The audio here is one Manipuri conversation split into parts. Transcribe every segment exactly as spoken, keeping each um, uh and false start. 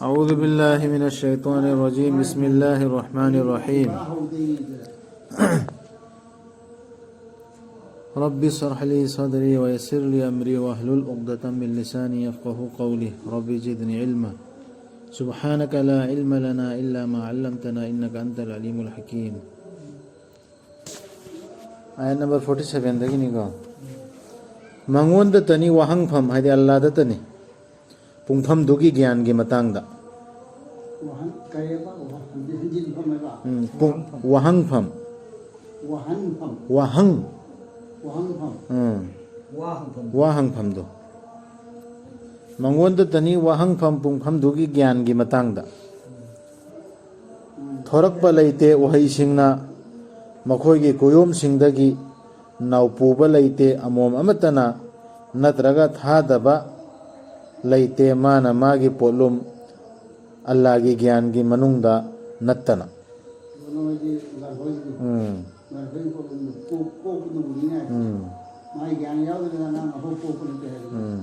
أعوذ بالله من الشيطان الرجيم. بسم الله الرحمن الرحيم. رب اشرح لي صدري ويسر لي أمري واحلل عقدة من لساني يفقهوا قولي. رب زدني علما. سبحانك لا علم لنا إلا ما علمتنا إنك أنت العليم الحكيم. ꯑꯥꯌꯠ ꯅꯝꯕꯔ ꯐꯣꯔꯇꯤ ꯁꯚꯦꯟꯗꯒꯤꯅꯤꯀꯣ꯫ ꯃꯉꯣꯟꯗꯇꯅꯤ ꯋꯥꯍꯪꯐꯝ, ꯍꯥꯏꯗꯤ ꯑꯜꯂꯥꯗꯇꯅꯤ ꯄꯨꯡꯐꯝꯗꯨꯒꯤ ꯒ꯭ꯌꯥꯟꯒꯤ ꯃꯇꯥꯡꯗ꯫ ꯋꯥꯍꯪ, ꯀꯩ ꯍꯥꯏꯕ? ꯋꯥꯍꯪ, ꯍꯟꯖꯤꯟ, ꯍꯟꯖꯤꯟꯐꯝ ꯍꯥꯏꯕ? ꯎꯝ, ꯄꯨꯡ-, ꯋꯥꯍꯪꯐꯝ꯫ ꯋꯥꯍꯪꯐꯝ꯫ ꯋꯥꯍꯪ꯫ ꯋꯥꯍꯪꯐꯝ꯫ ꯎꯝ꯫ ꯋꯥ ꯍꯪꯐꯝ꯫ ꯋꯥ ꯍꯪꯐꯝꯗꯣ꯫ ꯃꯉꯣꯟꯗꯇꯅꯤ ꯋꯥꯍꯪꯐꯝ ꯄꯨꯡꯐꯝꯗꯨꯒꯤ ꯒ꯭ꯌꯥꯟꯒꯤ ꯃꯇꯥꯡꯗ꯫ ꯊꯣꯔꯛꯄ ꯂꯩꯇꯦ ꯎꯍꯩꯁꯤꯡꯅ ꯃꯈꯣꯏꯒꯤ ꯀꯨꯌꯣꯝꯁꯤꯡꯗꯒꯤ, ꯅꯥꯎꯄꯨꯕ ꯂꯩꯇꯦ ꯑꯃꯣꯝ ꯑꯃꯠꯇꯅ, ꯅꯠꯇ꯭ꯔꯒ ꯊꯥꯗꯕ ꯂꯩꯇꯦ ꯃꯥꯅ ꯃꯥꯒꯤ ꯄꯣꯠꯂꯨꯝ ꯑꯜꯂꯥꯒꯤ ꯒ꯭ꯌꯥꯟꯒꯤ ꯃꯅꯨꯡꯗ ꯅꯠꯇꯅ꯫ ꯎꯝ꯫ ꯎꯝ꯫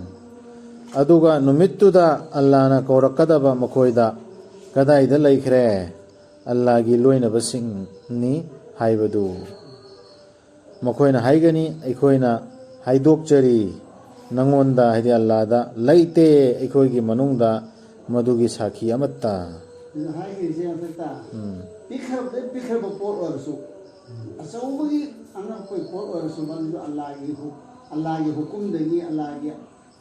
ꯑꯗꯨꯒ ꯅꯨꯃꯤꯠꯇꯨꯗ ꯑꯜꯂꯥꯅ ꯀꯧꯔꯛꯀꯗꯕ ꯃꯈꯣꯏꯗ, "ꯀꯗꯥꯏꯗ ꯂꯩꯈ꯭ꯔꯦ ꯑꯜꯂꯥꯒꯤ ꯂꯣꯏꯅꯕꯁꯤꯡꯅꯤ?" ꯍꯥꯏꯕꯗꯨ꯫ ꯃꯈꯣꯏꯅ ꯍꯥꯏꯒꯅꯤ, "ꯑꯩꯈꯣꯏꯅ ꯍꯥꯏꯗꯣꯛꯆꯔꯤ ꯅꯉꯣꯟꯗ", ꯍꯥꯏꯗꯤ ꯑꯜꯂꯥꯗ, "ꯂꯩꯇꯦ ꯑꯩꯈꯣꯏꯒꯤ ꯃꯅꯨꯡꯗ ꯃꯗꯨꯒꯤ ꯁꯥꯈꯤ ꯑꯃꯠꯇ"꯫ ꯑꯗꯨꯅ ꯍꯥꯏꯈ꯭ꯔꯤꯁꯦ ꯃꯊꯛꯇ, ꯎꯝ꯫ ꯄꯤꯛꯈ꯭ꯔꯕꯗꯩ ꯄꯤꯛꯈ꯭ꯔꯕ ꯄꯣꯠ ꯑꯣꯏꯔꯁꯨ, ꯑꯆꯧꯕꯒꯤ ꯑꯉꯛꯄꯒꯤ ꯄꯣꯠ ꯑꯣꯏꯔꯁꯨ, ꯃꯗꯨꯁꯨ ꯑꯜꯂꯥꯒꯤ ꯍꯨ-, ꯑꯜꯂꯥꯒꯤ ꯍꯨꯀꯨꯝꯗꯒꯤ, ꯑꯜꯂꯥꯒꯤ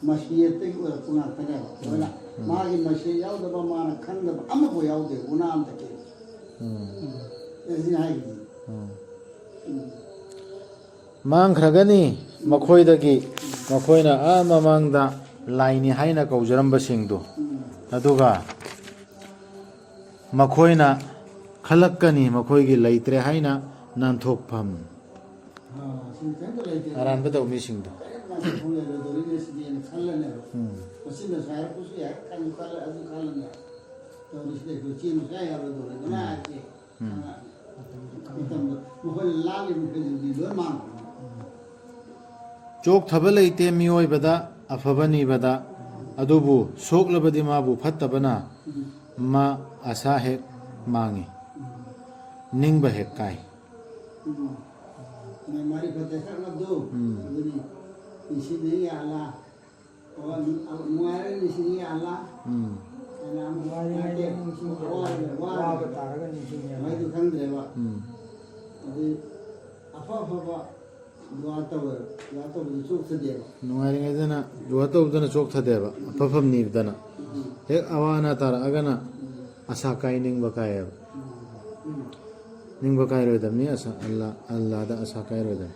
ꯃꯁꯤꯌꯠꯇꯒꯤ ꯑꯣꯏꯔꯛꯄ ꯉꯥꯛꯇꯅꯦꯕ꯫ ꯎꯝ꯫ ꯂꯣꯏꯅ꯫ ꯎꯝ꯫ ꯃꯥꯒꯤ ꯃꯁꯤꯌꯠ ꯌꯥꯎꯗꯕ, ꯃꯥꯅ ꯈꯪꯗꯕ ꯑꯃꯐꯥꯎ ꯌꯥꯎꯗꯦ, ꯒꯨꯅꯥ ꯑꯝꯇ ꯀꯦ꯫ ꯎꯝ꯫ ꯎꯝ꯫ ꯑꯦ, ꯁꯤꯅ ꯍꯥꯏꯈꯤꯕꯅꯤ꯫ ꯎꯝ꯫ ꯎꯝ꯫ ꯃꯥꯡꯈ꯭ꯔꯒꯅꯤ ꯃꯈꯣꯏꯗꯒꯤ, ꯃꯈꯣꯏꯅ ꯑꯥ ꯃꯃꯥꯡꯗ ꯂꯥꯏꯅꯤ ꯍꯥꯏꯅ ꯀꯧꯖꯔꯝꯕꯁꯤꯡꯗꯨ꯫ ꯎꯝ꯫ ꯑꯗꯨꯒ ꯃꯈꯣꯏꯅ ꯈꯜꯂꯛꯀꯅꯤ ꯃꯈꯣꯏꯒꯤ ꯂꯩꯇ꯭ꯔꯦ ꯍꯥꯏꯅ ꯅꯥꯟꯊꯣꯛꯐꯝ꯫ ꯑꯥ, ꯁꯤ ꯀꯩꯝꯇ ꯂꯩꯇꯦ꯫ ꯑꯔꯥꯟꯕ ꯇꯧꯕ ꯃꯤꯁꯤꯡꯗꯣ꯫ ꯀꯔꯤꯝ ꯂꯩꯇꯦ, ꯂꯩꯔꯣꯏꯗꯧꯔꯤꯅꯦ ꯁꯤꯗꯤꯅ ꯈꯜꯂꯅꯦꯕ꯫ ꯎꯝ꯫ ꯃꯁꯤꯅ ꯁꯨꯃꯥꯏꯅ ꯍꯥꯏꯔꯛꯄꯁꯨ ꯌꯥꯏ, ꯈꯟꯁꯨ ꯈꯜꯂꯦ, ꯑꯗꯨ ꯈꯜꯂꯅꯦꯕ꯫ ꯇꯧꯔꯤꯁꯤꯗꯤ ꯑꯩꯈꯣꯏ ꯆꯦꯟꯕ ꯁꯨꯡꯌꯥ ꯌꯥꯔꯣꯏꯗꯧꯔꯦ꯫ ꯎꯝ꯫ ꯀꯅꯥ ꯍꯥꯏꯔꯛꯀꯦ? ꯎꯝ꯫ ꯃꯇꯝꯗꯣ ꯃꯈꯣꯏꯅ ꯂꯥꯜꯂꯤꯕ ꯃꯈꯩꯗꯨꯗꯤ ꯂꯣꯏ ꯃꯥꯡꯈ꯭ꯔꯅꯤ꯫ ꯆꯣꯛꯊꯕ ꯂꯩꯇꯦ ꯃꯤꯑꯣꯏꯕꯗ, ꯑꯐꯕ ꯅꯤꯕꯗ꯫ ꯑꯗꯨꯕꯨ ꯁꯣꯛꯂꯕꯗꯤ ꯃꯥꯕꯨ ꯐꯠꯇꯕꯅ ꯃꯥ ꯑꯁꯥ ꯍꯦꯛ ꯃꯥꯡꯏ, ꯅꯤꯡꯕ ꯍꯦꯛ ꯀꯥꯏ꯫ ꯎꯝ꯫ ꯃꯥꯔꯤꯐꯠꯇ ꯁꯛꯅꯕꯗꯣ, ꯎꯝ꯫ ꯑꯗꯨꯅꯤ꯫ ꯅꯤꯡꯁꯤꯡꯅꯤꯡꯉꯤ ꯑꯜꯂꯥ꯫ ꯑꯋꯥ-, ꯅꯨꯡꯉꯥꯏꯔꯒ ꯅꯤꯡꯁꯤꯡꯅꯤꯡꯉꯤ ꯑꯜꯂꯥ꯫ ꯎꯝ꯫ ꯑꯅꯥ ꯑꯃ ꯅꯨꯡꯉꯥꯏꯔꯤꯉꯩꯗ ꯅꯠꯇꯦ꯫ ꯅꯤꯡꯁꯤꯡꯕ ꯑꯋꯥꯕ, ꯌꯥꯗꯦ꯫ ꯋꯥꯕ꯫ ꯋꯥꯕ ꯇꯥꯔꯒ ꯅꯤꯡꯁꯤꯡꯉꯦ꯫ ꯃꯩꯗꯨ ꯈꯪꯗ꯭ꯔꯦꯕ꯫ ꯎꯝ꯫ ꯑꯗꯨ ꯑꯐ ꯑꯐꯕ ꯗꯨꯋꯥ ꯇꯧꯋꯦꯕ꯫ ꯗꯨꯋꯥ ꯇꯧꯕꯗꯨ ꯆꯣꯛꯊꯗꯦꯕ꯫ ꯅꯨꯡꯉꯥꯏꯔꯤꯉꯩꯗꯅ ꯗꯨꯋꯥ ꯇꯧꯗꯅ ꯆꯣꯛꯊꯗꯦꯕ, ꯑꯐꯐꯝ ꯅꯤꯕꯗꯅ꯫ ꯎꯝ꯫ ꯍꯦꯛ ꯑꯋꯥ ꯑꯅꯥ ꯇꯥꯔꯛꯑꯒꯅ ꯎꯝ꯫ ꯑꯁꯥ ꯀꯥꯏ, ꯅꯤꯡꯕ ꯀꯥꯏꯌꯦꯕ꯫ ꯎꯝ꯫ ꯅꯤꯡꯕ ꯀꯥꯏꯔꯣꯏꯗꯕꯅꯤ ꯑꯁꯥ, ꯑꯜꯂꯥ, ꯑꯜꯂꯥꯗ ꯑꯁꯥ ꯀꯥꯏꯔꯣꯏꯗꯕꯅꯤ꯫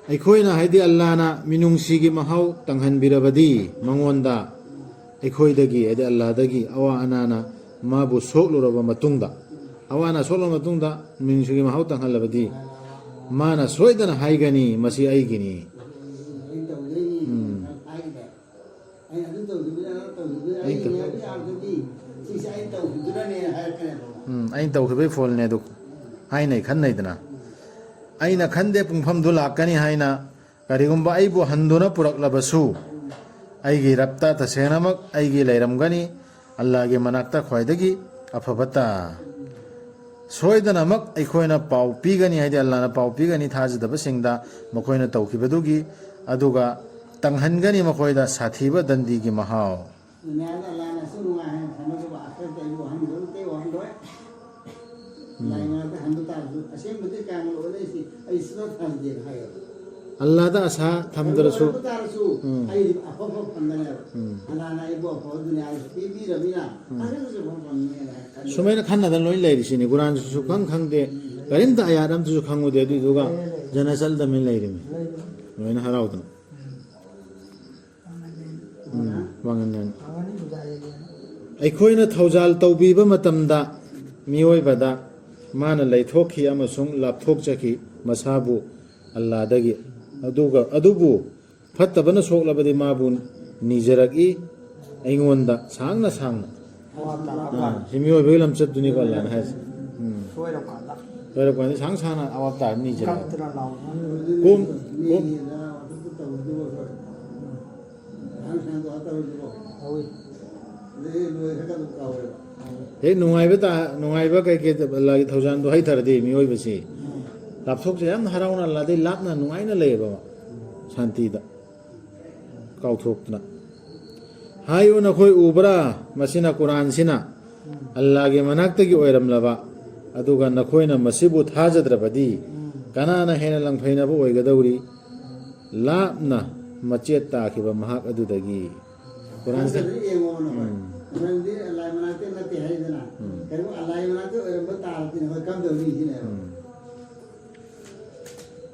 ꯑꯩꯈꯣꯏꯅ, ꯍꯥꯏꯗꯤ ꯑꯜꯂꯥꯅ ꯃꯤꯅꯨꯡꯁꯤꯒꯤ ꯃꯍꯥꯎ ꯇꯪꯍꯟꯕꯤꯔꯕꯗꯤ ꯃꯉꯣꯟꯗ, ꯑꯩꯈꯣꯏꯗꯒꯤ, ꯍꯥꯏꯗꯤ ꯑꯜꯂꯥꯗꯒꯤ ꯑꯋꯥ ꯑꯅꯥꯅ ꯃꯥꯕꯨ ꯁꯣꯛꯂꯨꯔꯕ ꯃꯇꯨꯡꯗ, ꯑꯋꯥ ꯑꯅꯥ ꯁꯣꯛꯂꯕ ꯃꯇꯨꯡꯗ ꯃꯤꯅꯨꯡꯁꯤꯒꯤ ꯃꯍꯥꯎ ꯇꯪꯍꯜꯂꯕꯗꯤ, ꯃꯥꯅ ꯁꯣꯏꯗꯅ ꯍꯥꯏꯒꯅꯤ, "ꯃꯁꯤ ꯑꯩꯒꯤꯅꯤ"꯫ ꯑꯩꯅ ꯇꯧꯗꯣꯏꯅꯤ ꯎꯝ꯫ ꯍꯥꯏꯈꯤꯗꯦ꯫ ꯑꯩꯅ ꯑꯗꯨ ꯇꯧꯈꯤꯕꯅꯤ, ꯑꯗꯥ ꯇꯧꯈꯤꯕꯅꯤ, ꯑꯩ ꯑꯩ ꯇꯧ- ꯍꯤꯡꯅꯕ ꯌꯥꯕꯗꯗꯤ ꯁꯤꯁꯦ ꯑꯩ ꯇꯧꯈꯤꯗꯨꯅꯅꯦꯅ ꯍꯥꯏꯔꯛꯀꯅꯦꯕ꯫ ꯎꯝ, ꯑꯩꯅ ꯇꯧꯈꯤꯕꯒꯤ ꯐꯣꯜꯅꯦ ꯑꯗꯨ ꯍꯥꯏꯅꯩ ꯈꯟꯅꯩꯗꯅ꯫ ꯑꯩꯅ ꯈꯟꯗꯦ ꯄꯨꯡꯐꯝꯗꯨ ꯂꯥꯛꯀꯅꯤ ꯍꯥꯏꯅ꯫ ꯀꯔꯤꯒꯨꯝꯕ ꯑꯩꯕꯨ ꯍꯟꯗꯨꯅ ꯄꯨꯔꯛꯂꯕꯁꯨ, ꯑꯩꯒꯤ ꯔꯕꯇ ꯇꯁꯦꯡꯅꯃꯛ ꯑꯩꯒꯤ ꯂꯩꯔꯝꯒꯅꯤ, ꯑꯜꯂꯥꯒꯤ ꯃꯅꯥꯛꯇ ꯈ꯭ꯋꯥꯏꯗꯒꯤ ꯑꯐꯕꯇ꯫ ꯁꯣꯏꯗꯅꯃꯛ ꯑꯩꯈꯣꯏꯅ ꯄꯥꯎ ꯄꯤꯒꯅꯤ, ꯍꯥꯏꯗꯤ ꯑꯜꯂꯥꯅ ꯄꯥꯎ ꯄꯤꯒꯅꯤ ꯊꯥꯖꯗꯕꯁꯤꯡꯗ ꯃꯈꯣꯏꯅ ꯇꯧꯈꯤꯕꯗꯨꯒꯤ, ꯑꯗꯨꯒ ꯇꯪꯍꯟꯒꯅꯤ ꯃꯈꯣꯏꯗ ꯁꯥꯊꯤꯕ ꯗꯟꯗꯤꯒꯤ ꯃꯍꯥꯎ꯫ ꯗꯨꯅꯤꯌꯥꯗ ꯑꯜꯂꯥꯅ ꯑꯁꯨꯛ ꯅꯨꯡꯉꯥꯏ ꯍꯥꯏꯅ ꯊꯝꯃꯗꯨꯕꯨ ꯑꯥꯈꯤꯔꯠꯇ ꯑꯩꯕꯨ ꯋꯥꯍꯟꯕ ꯑꯇꯩ ꯋꯥꯍꯜꯂꯣꯏ꯫ ꯂꯥꯏ ꯃꯔꯛꯇ ꯍꯟꯕ ꯇꯥꯔꯁꯨ ꯑꯁꯦꯡꯕꯗꯤ ꯀꯌꯥꯝ ꯂꯣꯏꯅ ꯑꯩꯁꯤ ꯑꯩ ꯁꯨꯡꯊꯥ ꯊꯥꯖꯗꯦꯅ ꯍꯥꯏꯌꯦꯕ꯫ ꯑꯜꯂꯥꯗ ꯑꯁꯥ ꯊꯝꯗ꯭ꯔꯁꯨ꯫ ꯍꯟꯕ ꯇꯥꯔꯁꯨ ꯎꯝ꯫ ꯑꯩꯗꯤ ꯑꯐꯕ ꯐꯪꯒꯅꯦꯕ꯫ ꯎꯝ꯫ ꯑꯜꯂꯥꯅ ꯑꯩꯕꯨ ꯑꯐꯕ ꯗꯨꯅꯤꯌꯥꯗ ꯄꯤꯕꯤꯔꯕꯅꯤꯅ ꯑꯁꯦꯡꯕꯁꯨ ꯑꯐꯕ ꯐꯪꯒꯅꯦꯅ ꯈꯜꯂꯦ꯫ ꯁꯨꯃꯥꯏꯅ ꯈꯟꯅꯗꯅ ꯂꯣꯏ ꯂꯩꯔꯤꯁꯤꯅꯤ꯫ ꯀꯨꯔꯥꯟꯁꯨ ꯁꯨꯈꯪ ꯈꯪꯗꯦ, ꯀꯔꯤꯝꯇ ꯑꯥꯌꯥꯠ ꯑꯝꯇꯁꯨ ꯈꯪꯉꯨꯗꯦ, ꯑꯗꯨꯏꯗꯨꯒ ꯖꯅ ꯆꯠꯂꯗꯕꯅꯤ ꯂꯩꯔꯤꯃꯤ꯫ ꯂꯣꯏꯅ ꯍꯔꯥꯎꯗꯅ꯫ ꯎꯝ, ꯋꯥꯉꯥꯡ ꯉꯥꯡ꯫ ꯑꯩꯈꯣꯏꯅ ꯊꯧꯖꯥꯜ ꯇꯧꯕꯤꯕ ꯃꯇꯝꯗ ꯃꯤꯑꯣꯏꯕꯗ ꯃꯥꯅ ꯂꯩꯊꯣꯛꯈꯤ ꯑꯃꯁꯨꯡ ꯂꯥꯞꯊꯣꯛꯆꯈꯤ ꯃꯁꯥꯕꯨ ꯑꯜꯂꯥꯗꯒꯤ꯫ ꯑꯗꯨꯒ, ꯑꯗꯨꯕꯨ ꯐꯠꯇꯕꯅ ꯁꯣꯛꯂꯕꯗꯤ ꯃꯥꯕꯨ ꯅꯤꯖꯔꯛꯏ ꯑꯩꯉꯣꯟꯗ ꯁꯥꯡꯅ ꯁꯥꯡꯅ꯫ ꯑꯥ, ꯁꯤ ꯃꯤꯑꯣꯏꯕꯒꯤ ꯂꯝꯆꯠꯇꯨꯅꯤꯀꯣ ꯑꯜꯂꯥꯅ ꯍꯥꯏꯁꯦ꯫ ꯎꯝ꯫ ꯁꯣꯏꯔꯀꯥꯟꯗ ꯁꯣꯏꯔꯀꯥꯟꯗ ꯁꯥꯡ ꯁꯥꯡꯅ ꯑꯋꯥ ꯇꯥꯔ ꯅꯤꯖꯔꯛꯏ꯫ ꯀꯞꯇꯅ ꯂꯥꯎꯅ꯫ ꯀꯣꯝ-, ꯀꯣꯝ-, ꯃꯤꯒꯤꯗ ꯋꯥꯊꯣꯛ ꯇꯧꯕꯗꯨꯕꯨ ꯁꯥꯡ ꯁꯥꯡꯗꯣ ꯇꯧꯔꯤꯗꯨꯕꯣ? ꯇꯧꯏ꯫ ꯑꯗꯩ ꯂꯣꯏꯈ꯭ꯔꯒ ꯑꯗꯨꯝ ꯀꯥꯎꯔꯦꯕ꯫ ꯍꯦꯛ ꯅꯨꯡꯉꯥꯏꯕ ꯇꯥ-, ꯅꯨꯡꯉꯥꯏꯕ ꯀꯩꯀꯩ ꯑꯜꯂꯥꯒꯤ ꯊꯧꯖꯥꯜꯗꯣ ꯍꯩꯊꯔꯗꯤ ꯃꯤꯑꯣꯏꯕꯁꯤ ꯎꯝ꯫ ꯂꯥꯞꯊꯣꯛꯆ ꯌꯥꯝꯅ ꯍꯔꯥꯎꯅ ꯑꯜꯂꯥꯗꯩ ꯂꯥꯞꯅ ꯅꯨꯡꯉꯥꯏꯅ ꯂꯩꯌꯦꯕ ꯃꯥ꯫ ꯁꯥꯟꯇꯤꯗ꯫ ꯀꯥꯎꯊꯣꯛꯇꯅ꯫ ꯍꯥꯏꯌꯨ ꯅꯈꯣꯏ ꯎꯕ꯭ꯔꯥ? ꯃꯁꯤꯅ ꯀꯨꯔꯥꯟꯁꯤꯅ ꯎꯝ꯫ ꯑꯜꯂꯥꯒꯤ ꯃꯅꯥꯛꯇꯒꯤ ꯑꯣꯏꯔꯝꯂꯕ, ꯑꯗꯨꯒ ꯅꯈꯣꯏꯅ ꯃꯁꯤꯕꯨ ꯊꯥꯖꯗ꯭ꯔꯕꯗꯤ ꯎꯝ꯫ ꯀꯅꯥꯅ ꯍꯦꯟꯅ ꯂꯪꯐꯩꯅꯕ ꯑꯣꯏꯒꯗꯧꯔꯤ? ꯂꯥꯞꯅ ꯃꯆꯦꯠ ꯇꯥꯈꯤꯕ ꯃꯍꯥꯛ ꯑꯗꯨꯗꯒꯤ꯫ ꯀꯨꯔꯥꯟꯁꯦ꯫ ꯐꯖꯅ ꯌꯦꯡꯉꯣ ꯅꯈꯣꯏ꯫ ꯎꯝ꯫ ꯅꯈꯣꯏꯅꯗꯤ ꯑꯜꯂꯥꯍꯒꯤ ꯃꯅꯥꯛꯇ ꯅꯠꯇꯦ ꯍꯥꯏꯗꯅ꯫ ꯎꯝ꯫ ꯀꯔꯤꯒꯨꯝꯕ ꯑꯜꯂꯥꯍꯒꯤ ꯃꯅꯥꯛꯇ ꯑꯣꯏꯔꯝꯕ ꯇꯥꯔꯗꯤ ꯅꯈꯣꯏ ꯀꯝꯗꯧꯅꯤ ꯁꯤꯅꯦꯕ꯫ ꯎꯝ꯫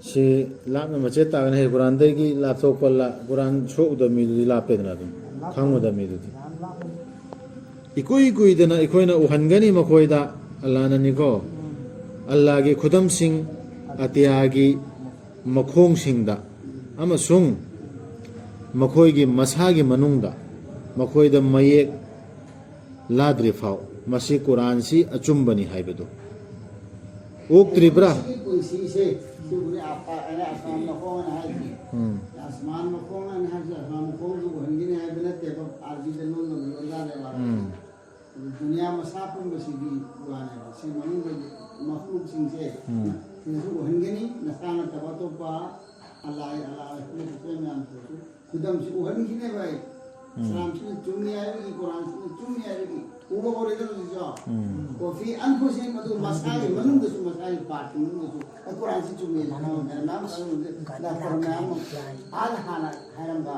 ꯁꯤ ꯂꯥꯞꯅ ꯃꯆꯦꯠ ꯇꯥꯒꯅꯤ ꯍꯥꯏ ꯀꯨꯔꯥꯟꯗꯒꯤ ꯂꯥꯞꯊꯣꯛꯄ ꯂꯥ-, ꯀꯨꯔꯥꯟ ꯁꯣꯛꯎꯗꯕ ꯃꯤꯗꯨꯗꯤ ꯂꯥꯞꯄꯦꯗꯅ ꯑꯗꯨꯝ꯫ ꯂꯥꯞꯄꯦ꯫ ꯈꯪꯉꯨꯗꯕ ꯃꯤꯗꯨꯗꯤ꯫ ꯌꯥꯝ ꯂꯥꯞꯄꯦ꯫ ꯏꯀꯨꯏ ꯀꯨꯏꯗꯅ ꯑꯩꯈꯣꯏꯅ ꯎꯍꯟꯒꯅꯤ ꯃꯈꯣꯏꯗ, ꯑꯜꯂꯥꯅꯅꯤꯀꯣ, ꯎꯝ꯫ ꯑꯜꯂꯥꯒꯤ ꯈꯨꯗꯝꯁꯤꯡ ꯑꯇꯤꯌꯥꯒꯤ ꯃꯈꯣꯡꯁꯤꯡꯗ ꯑꯃꯁꯨꯡ ꯃꯈꯣꯏꯒꯤ ꯃꯁꯥꯒꯤ ꯃꯅꯨꯡꯗ ꯃꯈꯣꯏꯗ ꯃꯌꯦꯛ ꯂꯥꯗ꯭ꯔꯤꯐꯥꯎ ꯃꯁꯤ ꯀꯨꯔꯥꯟꯁꯤ ꯑꯆꯨꯝꯕꯅꯤ ꯍꯥꯏꯕꯗꯨ ꯑꯣꯛꯇ꯭ꯔꯤꯕ꯭ꯔꯥ? ꯁꯤꯒꯤ ꯄꯨꯟꯁꯤꯁꯦ, ꯁꯤꯕꯨꯅꯤ ꯑꯐ-, ꯑꯩꯅ ꯑꯁꯃꯥꯟ ꯃꯈꯣꯡ ꯑꯅ ꯍꯥꯏꯁꯦ꯫ ꯎꯝ꯫ ꯑꯁꯃꯥꯟ ꯃꯈꯣꯡ ꯑꯅ ꯍꯥꯏꯁꯦ ꯑꯁꯃꯥꯟ ꯃꯈꯣꯡꯗꯨ ꯎꯍꯟꯒꯅꯤ ꯍꯥꯏꯕ ꯅꯠꯇꯦꯕ, ꯑꯥꯔꯕꯤꯗ ꯂꯣꯟ ꯂꯣꯟ ꯂꯣꯟꯖꯥꯅꯦꯕ꯫ ꯎꯝ꯫ ꯑꯗꯨ ꯗꯨꯅꯤꯌꯥ ꯃꯁꯥ ꯄꯨꯝꯕꯁꯤꯒꯤ ꯋꯥꯅꯦꯕ꯫ ꯁꯤ ꯃꯅꯨꯡꯗ ꯃꯈꯂꯨꯛꯁꯤꯡꯁꯦ ꯎꯝ꯫ ꯁꯤꯅꯁꯨ ꯎꯍꯟꯒꯅꯤ, ꯅꯁꯥ ꯅꯠꯇꯕ ꯑꯇꯣꯞꯄ ꯑꯂꯥꯏ, ꯑꯂꯥꯏ, ꯑꯩꯈꯣꯏ ꯃꯌꯥꯝꯁꯤꯗꯁꯨ ꯈꯨꯗꯝꯁꯤ ꯎꯍꯟꯈꯤꯅꯦꯕ ꯑꯩ꯫ ꯎꯝ꯫ ꯏꯁꯂꯥꯝꯁꯤꯅ ꯆꯨꯝꯃꯤ ꯍꯥꯏꯕꯒꯤ, ꯀꯨꯔꯥꯟꯁꯤꯅ ꯆꯨꯝꯃꯤ ꯍꯥꯏꯕꯒꯤ ꯎꯕ ꯍꯧꯔꯦꯗꯅ ꯍꯧꯖꯤꯛꯁꯨ꯫ ꯎꯝ꯫ ꯀꯣꯐꯤ ꯑꯟꯐꯨꯁꯤꯡ ꯑꯗꯨ ꯃꯁꯥꯒꯤ ꯃꯅꯨꯡꯗꯁꯨ, ꯃꯁꯥꯒꯤ ꯄꯥꯔꯠꯀꯤ ꯃꯅꯨꯡꯗꯁꯨ ꯑꯩ ꯀꯨꯔꯥꯟꯁꯤ ꯆꯨꯝꯃꯤ ꯍꯥꯏꯅ ꯃꯌꯥꯝ ꯈꯪꯕꯁꯦ, ꯗꯥꯛꯇꯔ ꯃꯌꯥꯝ ꯑꯃ ꯑꯥꯗ ꯍꯥꯟꯅ ꯍꯥꯏꯔꯝꯕ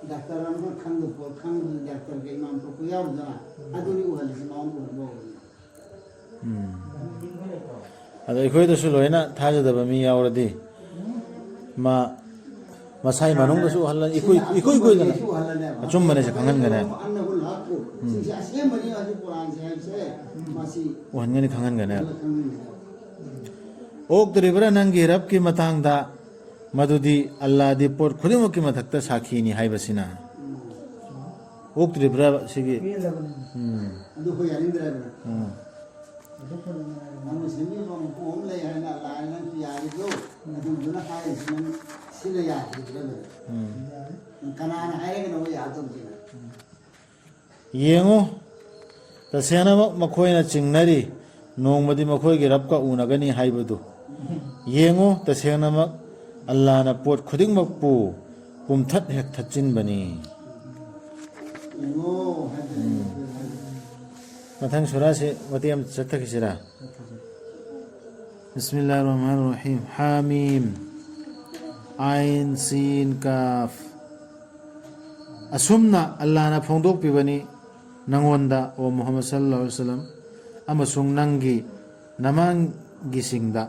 ꯗꯥꯛꯇꯔ ꯑꯃ ꯈꯪꯗꯕ ꯄꯣꯠ ꯈꯪꯕꯗꯨ ꯗꯥꯛꯇꯔꯒ ꯏꯃꯥꯝ ꯊꯣꯛꯄ ꯌꯥꯎꯗꯅ ꯑꯗꯨꯅꯤ ꯎꯍꯜꯂꯤꯁꯤ, ꯃꯉꯣꯟꯗ ꯎꯍꯟꯕ ꯍꯧꯔꯤꯁꯤ꯫ ꯎꯝ꯫ ꯑꯗꯣ ꯑꯩꯈꯣꯏꯗꯁꯨ ꯂꯣꯏꯅ ꯊꯥꯖꯗꯕ ꯃꯤ ꯌꯥꯎꯔꯗꯤ ꯃꯥ ꯃꯁꯥꯒꯤ ꯃꯅꯨꯡꯗꯁꯨ ꯎꯍꯜꯂꯅꯤ, ꯏꯀꯨꯏ-, ꯏꯀꯨꯏ ꯀꯨꯏꯗꯅ ꯑꯆꯨꯝꯕꯅꯦꯁꯦ ꯈꯪꯍꯟꯒꯅꯦꯕ꯫ ꯎꯝ꯫ ꯁꯤꯁꯦ ꯑꯁꯦꯡꯕꯅꯤ ꯍꯧꯖꯤꯛ ꯀꯨꯔꯥꯟꯁꯦ ꯍꯥꯏꯕꯁꯦ ꯃꯁꯤ ꯎꯍꯟꯒꯅꯤ, ꯈꯪꯍꯟꯒꯅꯦꯕ꯫ ꯎꯍꯜꯂ ꯈꯪꯍꯟꯒꯅꯤ꯫ ꯑꯣꯛꯇ꯭ꯔꯤꯕ꯭ꯔꯥ ꯅꯪꯒꯤ ꯔꯕꯀꯤ ꯃꯇꯥꯡꯗ? ꯃꯗꯨꯗꯤ ꯑꯜꯂꯥꯗꯤ ꯄꯣꯠ ꯈꯨꯗꯤꯡꯃꯛꯀꯤ ꯃꯊꯛꯇ ꯁꯥꯈꯤꯅꯤ ꯍꯥꯏꯕꯁꯤꯅ꯫ ꯎꯝ꯫ ꯑꯣꯛꯇ꯭ꯔꯤꯕ꯭ꯔꯥ ꯁꯤꯒꯤ? ꯄꯦꯜꯂꯕꯅꯤ꯫ ꯎꯝ꯫ ꯑꯗꯨ ꯑꯩꯈꯣꯏ ꯌꯥꯅꯤꯡꯗ꯭ꯔꯦꯗꯅ꯫ ꯎꯝ꯫ ꯑꯗꯨ ꯈꯨꯗꯤꯡꯃꯛ ꯅꯪꯅ ꯁꯦꯝꯕꯤꯕ ꯃꯄꯨ ꯑꯃ ꯂꯩ ꯍꯥꯏꯅ ꯑꯜꯂꯥꯅ ꯅꯪꯁꯨ ꯌꯥꯔꯤꯕ꯭ꯔꯣ? ꯑꯗꯨꯗꯨꯅ ꯍꯥꯏꯔꯤꯁꯤ ꯅꯪ ꯁꯤꯅ ꯌꯥꯈꯤꯗ꯭ꯔꯕꯅꯦ꯫ ꯎꯝ꯫ ꯀꯅꯥꯅ ꯍꯥꯏꯔꯒꯅ ꯃꯣꯏ ꯌꯥꯗꯧꯁꯤꯅ? ꯌꯦꯡꯉꯨ, ꯇꯁꯦꯡꯅꯃꯛ ꯃꯈꯣꯏꯅ ꯆꯤꯡꯅꯔꯤ, ꯅꯣꯡꯃꯗꯤ ꯃꯈꯣꯏꯒꯤ ꯔꯕꯀ ꯎꯅꯒꯅꯤ ꯍꯥꯏꯕꯗꯨ꯫ ꯌꯦꯡꯉꯨ, ꯇꯁꯦꯡꯅꯃꯛ ꯑꯜꯂꯥꯅ ꯄꯣꯠ ꯈꯨꯗꯤꯡꯃꯛꯄꯨ ꯄꯨꯝꯊꯠ ꯍꯦꯛ ꯊꯠꯆꯤꯟꯕꯅꯤ꯫ ꯌꯦꯡꯉꯣ ꯍꯥꯏꯕꯅꯤ꯫ ꯎꯝ꯫ ꯃꯊꯪ ꯁꯨꯔꯥꯁꯤ ꯃꯇꯦꯛ ꯑꯃ ꯆꯠꯊꯈꯤꯁꯤꯔꯥ? ꯆꯠꯊꯁꯤ꯫ ꯕꯤꯁꯃꯤꯜꯂꯥꯍꯤꯔ ꯔꯍꯃꯥꯅꯤꯔ ꯔꯍꯤꯝ꯫ ꯍꯥꯃꯤꯝ꯫ ꯑꯥꯏꯟ ꯁꯤꯟ ꯀꯥꯐ꯫ ꯑꯁꯨꯝꯅ ꯑꯜꯂꯥꯅ ꯐꯣꯡꯗꯣꯛꯄꯤꯕꯅꯤ ꯅꯉꯣꯟꯗ, ꯑꯣ ꯃꯨꯍꯝꯃꯗ ꯁꯜꯂꯜꯂꯥꯍꯨ ꯑꯂꯩꯍꯤ ꯋꯁꯜꯂꯝ, ꯑꯃꯁꯨꯡ ꯅꯪꯒꯤ ꯅꯃꯥꯡꯒꯤꯁꯤꯡꯗ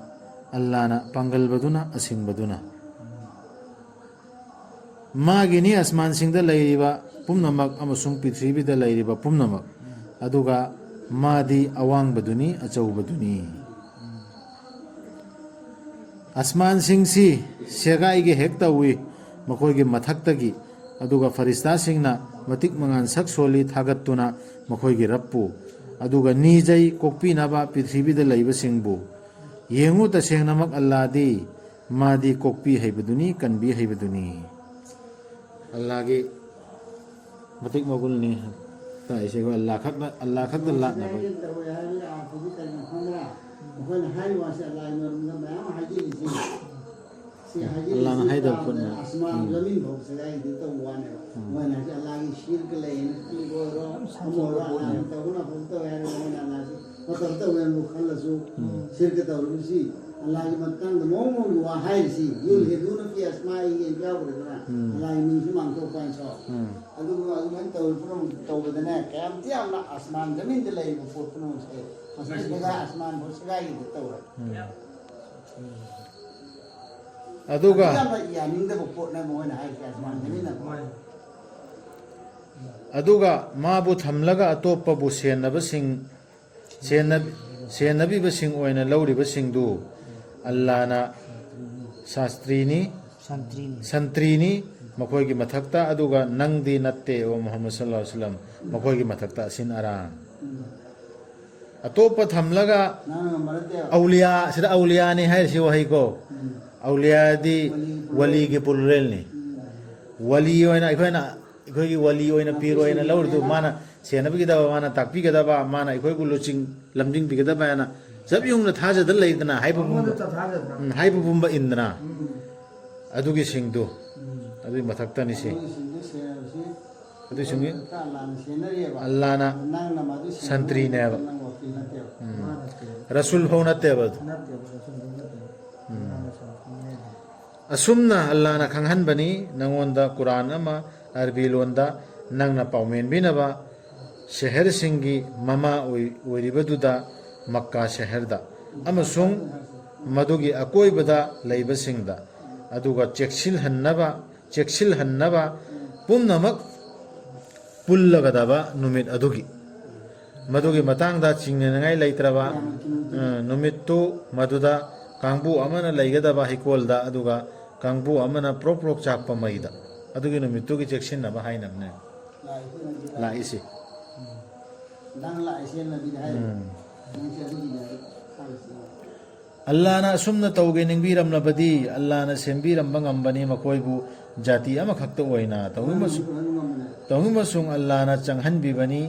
ꯑꯜꯂꯥꯅ ꯄꯥꯡꯒꯜꯕꯗꯨꯅ, ꯑꯁꯤꯡꯕꯗꯨꯅ꯫ ꯃꯥꯒꯤꯅꯤ ꯑꯁꯃꯥꯟꯁꯤꯡꯗ ꯂꯩꯔꯤꯕ ꯄꯨꯝꯅꯃꯛ ꯑꯃꯁꯨꯡ ꯄ꯭ꯔꯤꯊꯤꯕꯤꯗ ꯂꯩꯔꯤꯕ ꯄꯨꯝꯅꯃꯛ, ꯑꯗꯨꯒ ꯃꯥꯗꯤ ꯑꯋꯥꯡꯕꯗꯨꯅꯤ, ꯑꯆꯧꯕꯗꯨꯅꯤ꯫ ꯑꯁꯃꯥꯟꯁꯤꯡꯁꯤ ꯁꯦꯒꯥꯏꯒꯦ ꯍꯦꯛ ꯇꯧꯏ ꯃꯈꯣꯏꯒꯤ ꯃꯊꯛꯇꯒꯤ, ꯑꯗꯨꯒ ꯐꯔꯤꯁꯇꯥꯁꯤꯡꯅ ꯃꯇꯤꯛ ꯃꯉꯥꯜ ꯁꯛ ꯁꯣꯜꯂꯤ ꯊꯥꯒꯠꯇꯨꯅ ꯃꯈꯣꯏꯒꯤ ꯔꯕꯄꯨ, ꯑꯗꯨꯒ ꯅꯤꯖꯩ ꯀꯣꯛꯄꯤꯅꯕ ꯄ꯭ꯔꯤꯊꯤꯕꯤꯗ ꯂꯩꯕꯁꯤꯡꯕꯨ꯫ ꯌꯦꯡꯉꯨ, ꯇꯁꯦꯡꯅꯃꯛ ꯑꯜꯂꯥꯗꯤ ꯃꯥꯗꯤ ꯀꯣꯛꯄꯤ ꯍꯩꯕꯗꯨꯅꯤ, ꯀꯟꯕꯤ ꯍꯩꯕꯗꯨꯅꯤ꯫ ꯑꯜꯂꯥꯒꯤ ꯃꯇꯤꯛ ꯃꯒꯨꯟꯅꯤ ꯇꯥꯛꯏꯁꯦ꯫ ꯑꯩꯈꯣꯏ ꯑꯜꯂꯥ ꯈꯛꯇ, ꯑꯜꯂꯥ ꯈꯛꯇ ꯂꯥꯠꯅꯕ꯫ ꯇꯧꯋꯦ ꯍꯥꯏꯕꯒꯤ ꯑꯥꯔꯊꯗꯤ ꯀꯔꯤꯅꯣ ꯈꯪꯕ꯭ꯔꯥ? ꯑꯩꯈꯣꯏꯅ ꯍꯥꯏꯔꯤꯕ ꯋꯥꯁꯦ ꯑꯜꯂꯥꯒꯤ ꯃꯔꯝꯗ ꯃꯌꯥꯝ ꯍꯥꯏꯖꯔꯤꯁꯦ꯫ ꯁꯤ ꯍꯥꯏꯖꯔꯤꯁꯦ ꯑꯜꯂꯥꯅ ꯍꯥꯏꯗꯕ ꯄꯣꯠꯅꯦ꯫ ꯑꯁꯃꯥꯟ ꯎꯝ꯫ ꯖꯃꯤꯟ ꯐꯥꯎ ꯁꯦꯒꯥꯏꯗꯦ ꯇꯧꯕ ꯋꯥꯅꯦꯕ꯫ ꯎꯝ꯫ ꯃꯣꯏꯅ ꯍꯥꯏꯁꯦ ꯑꯜꯂꯥꯒꯤ ꯁꯤꯔꯀ ꯂꯩꯌꯦꯅ ꯈꯜꯂꯤꯕ ꯑꯣꯏꯔꯣ, ꯑꯃ ꯑꯣꯏꯔꯣ, ꯑꯜꯂꯥꯅ ꯇꯧꯕꯅ ꯑꯐꯕ ꯇꯧꯋꯦ ꯍꯥꯏꯔꯒ ꯃꯣꯏꯅ ꯑꯜꯂꯥꯁꯦ ꯃꯇꯝ ꯇꯧꯋꯦꯅꯕꯨ ꯈꯜꯂꯁꯨ, ꯎꯝ꯫ ꯁꯤꯔꯀ ꯇꯧꯔꯤꯕꯁꯤ ꯑꯜꯂꯥꯒꯤ ꯃꯇꯥꯡꯗ ꯃꯑꯣꯡ ꯃꯑꯣꯡꯒꯤ ꯋꯥ ꯍꯥꯏꯔꯤꯁꯤ, ꯎꯝ꯫ ꯌꯨꯜꯍꯤꯗꯨꯅ ꯐꯤ ꯑꯁꯃꯥꯏ ꯌꯥꯎꯈ꯭ꯔꯦꯗꯅ, ꯎꯝ꯫ ꯑꯜꯂꯥꯒꯤ ꯃꯤꯡꯁꯤ ꯃꯥꯡꯊꯣꯛꯄ ꯍꯥꯏꯅ ꯁꯣ꯫ ꯎꯝ꯫ ꯑꯗꯨꯒ ꯑꯗꯨꯃꯥꯏꯅ ꯇꯧꯔꯤ ꯄꯨꯝꯅꯃꯛ ꯇꯧꯕꯗꯅꯦ, ꯀꯌꯥꯝ ꯊꯤ ꯌꯥꯝꯅ ꯑꯁꯃꯥꯟ ꯖꯃꯤꯟꯗ ꯂꯩꯔꯤꯕ ꯄꯣꯠ ꯄꯨꯝꯅꯃꯛꯁꯦ ꯃꯁꯤ ꯁꯦꯒꯥꯏ, ꯑꯁꯃꯥꯟ ꯐꯥꯎ ꯁꯦꯒꯥꯏꯒꯤꯗ ꯇꯧꯔꯦ꯫ ꯎꯝ꯫ ꯑꯗꯨꯒ ꯑꯗꯨ ꯌꯥꯝꯅ ꯌꯥꯅꯤꯡꯗꯕ ꯄꯣꯠꯅꯦ ꯃꯣꯏꯅ ꯍꯥꯏꯔꯤꯁꯦ, ꯑꯁꯃꯥꯟ ꯖꯃꯤꯟꯅ꯫ ꯑꯗꯨꯒ ꯃꯥꯕꯨ ꯊꯝꯂꯒ ꯑꯇꯣꯞꯄꯕꯨ ꯁꯦꯟꯅꯕꯁꯤꯡ, ꯁꯦꯟꯅ-, ꯁꯦꯟꯅꯕꯤꯕꯁꯤꯡ ꯑꯣꯏꯅ ꯂꯧꯔꯤꯕꯁꯤꯡꯗꯨ ꯑꯜꯂꯥꯅ ꯁꯥꯁꯇ꯭ꯔꯤꯅꯤ, ꯁꯟꯇ꯭ꯔꯤꯅꯤ꯫ ꯁꯟꯇ꯭ꯔꯤꯅꯤ ꯃꯈꯣꯏꯒꯤ ꯃꯊꯛꯇ, ꯑꯗꯨꯒ ꯅꯪꯗꯤ ꯅꯠꯇꯦ, ꯑꯣ ꯃꯨꯍꯝꯃꯗ ꯁꯜꯂꯜꯂꯥꯍꯨ ꯑꯂꯩꯍꯤ ꯋꯁꯜꯂꯝ, ꯃꯈꯣꯏꯒꯤ ꯃꯊꯛꯇ ꯑꯁꯤꯟ ꯑꯔꯥꯡ꯫ ꯑꯇꯣꯞꯄ ꯊꯝꯂꯒ, ꯅꯪꯅ ꯉꯝꯕ ꯅꯠꯇꯦꯕ꯫ ꯑꯧꯂꯤꯌꯥ, ꯁꯤꯗ ꯑꯧꯂꯤꯌꯥꯅꯤ ꯍꯥꯏꯔꯤꯁꯤ ꯋꯥꯍꯩꯀꯣ꯫ ꯎꯝ꯫ ꯑꯧꯂꯤꯌꯥꯗꯤ ꯋꯂꯤꯒꯤ plural꯫ ꯋꯂꯤꯒꯤ pluralꯅꯤ꯫ ꯎꯝ꯫ ꯋꯂꯤ ꯑꯣꯏꯅ ꯑꯩꯈꯣꯏꯅ, ꯑꯩꯈꯣꯏꯒꯤ ꯋꯂꯤ ꯑꯣꯏꯅ, ꯄꯤꯔ ꯑꯣꯏꯅ ꯂꯧꯔꯤꯗꯨ, ꯃꯥꯅ ꯁꯦꯟꯅꯕꯤꯒꯗꯕ, ꯃꯥꯅ ꯇꯥꯛꯄꯤꯒꯗꯕ, ꯃꯥꯅ ꯑꯩꯈꯣꯏꯕꯨ ꯂꯨꯆꯤꯡ ꯂꯝꯖꯤꯡꯕꯤꯒꯗꯕ ꯍꯥꯏꯅ ꯆꯞ ꯌꯨꯡꯅ ꯊꯥꯖꯗ ꯂꯩꯗꯅ, ꯍꯥꯏꯕ ꯄꯨꯝꯕ, ꯃꯉꯣꯟꯗ ꯊꯥꯖꯗꯅ꯫ ꯎꯝ, ꯍꯥꯏꯕ ꯄꯨꯝꯕ ꯏꯟꯗꯅ꯫ ꯎꯝ꯫ ꯑꯗꯨꯒꯤꯁꯤꯡꯗꯨ, ꯎꯝ꯫ ꯑꯗꯨꯒꯤ ꯃꯊꯛꯇꯅꯤ ꯁꯤ꯫ ꯑꯗꯨꯒꯤꯁꯤꯡꯗꯨ ꯁꯦꯟꯅꯕꯁꯤ ꯑꯗꯨꯒꯤꯁꯤꯡꯒꯤ ꯑꯜꯂꯥꯅ ꯁꯦꯟꯅꯔꯤꯑꯕ꯫ ꯑꯜꯂꯥꯅ ꯅꯪꯅ ꯃꯗꯨ ꯁꯦꯟꯅꯕ ꯁꯟꯇ꯭ꯔꯤꯅꯦꯕ꯫ ꯅꯪ ꯋꯀꯤꯜ ꯅꯠꯇꯦꯕ꯫ ꯎꯝ꯫ ꯃꯥꯅ ꯁꯦꯟꯅꯕ꯫ ꯔꯁꯨꯜ ꯐꯧ ꯅꯠꯇꯦꯕ ꯑꯗꯨ꯫ ꯅꯠꯇꯦꯕ, ꯔꯁꯨꯜ ꯐꯧ ꯅꯠꯇꯦꯕ꯫ ꯎꯝ꯫ ꯃꯥꯅ ꯁꯦꯟꯅꯕ꯫ ꯑꯁꯨꯝꯅ ꯑꯜꯂꯥꯅ ꯈꯪꯍꯟꯕꯅꯤ ꯅꯉꯣꯟꯗ ꯀꯨꯔꯥꯟ ꯑꯃ ꯑꯔꯕꯤ ꯂꯣꯟꯗ ꯅꯪꯅ ꯄꯥꯎꯃꯦꯟꯕꯤꯅꯕ ꯁꯍꯔꯁꯤꯡꯒꯤ ꯃꯃꯥ ꯑꯣꯏ-, ꯑꯣꯏꯔꯤꯕꯗꯨꯗ ꯃꯛꯀꯥ ꯁꯍꯔꯗ ꯑꯃꯁꯨꯡ ꯃꯗꯨꯒꯤ ꯑꯀꯣꯏꯕꯗ ꯂꯩꯕꯁꯤꯡꯗ, ꯑꯗꯨꯒ ꯆꯦꯛꯁꯤꯜꯍꯟꯅꯕ, ꯆꯦꯛꯁꯤꯜꯍꯟꯅꯕ ꯄꯨꯝꯅꯃꯛ ꯄꯨꯜꯂꯒꯗꯕ ꯅꯨꯃꯤꯠ ꯑꯗꯨꯒꯤ꯫ ꯃꯗꯨꯒꯤ ꯃꯇꯥꯡꯗ ꯆꯤꯡꯅꯅꯤꯡꯉꯥꯏ ꯂꯩꯇ꯭ꯔꯕ, ꯑ, ꯅꯨꯃꯤꯠꯇꯨ ꯃꯗꯨꯗ ꯀꯥꯡꯕꯨ ꯑꯃꯅ ꯂꯩꯒꯗꯕ ꯍꯩꯀꯣꯜꯗ, ꯑꯗꯨꯒ ꯀꯥꯡꯕꯨ ꯑꯃꯅ ꯄ꯭ꯔꯣꯛ ꯄ꯭ꯔꯣꯛ ꯆꯥꯛꯄ ꯃꯩꯗ꯫ ꯑꯗꯨꯒꯤ ꯅꯨꯃꯤꯠꯇꯨꯒꯤ ꯆꯦꯛꯁꯤꯟꯅꯕ ꯍꯥꯏꯅꯕꯅꯦ ꯂꯥꯛꯏꯁꯤ꯫ ꯅꯪ ꯂꯥꯛꯏꯁꯦ ꯅꯕꯤꯗ ꯍꯥꯏ꯫ ꯎꯝ꯫ ꯅꯪꯁꯦ ꯑꯗꯨꯒꯤꯅꯦ ꯍꯥꯏꯔꯤꯁꯦ꯫ ꯑꯜꯂꯥꯅ ꯑꯁꯨꯝꯅ ꯇꯧꯒꯦ ꯅꯤꯡꯕꯤꯔꯝꯂꯕꯗꯤ, ꯑꯜꯂꯥꯅ ꯁꯦꯝꯕꯤꯔꯝꯕ ꯉꯝꯕꯅꯤ ꯃꯈꯣꯏꯕꯨ ꯖꯥꯇꯤ ꯑꯃꯈꯛꯇ ꯑꯣꯏꯅ꯫ ꯇꯧꯏꯃꯁꯨ-, ꯇꯧꯏꯃꯁꯨꯡ ꯑꯜꯂꯥꯅ ꯆꯪꯍꯟꯕꯤꯕꯅꯤ,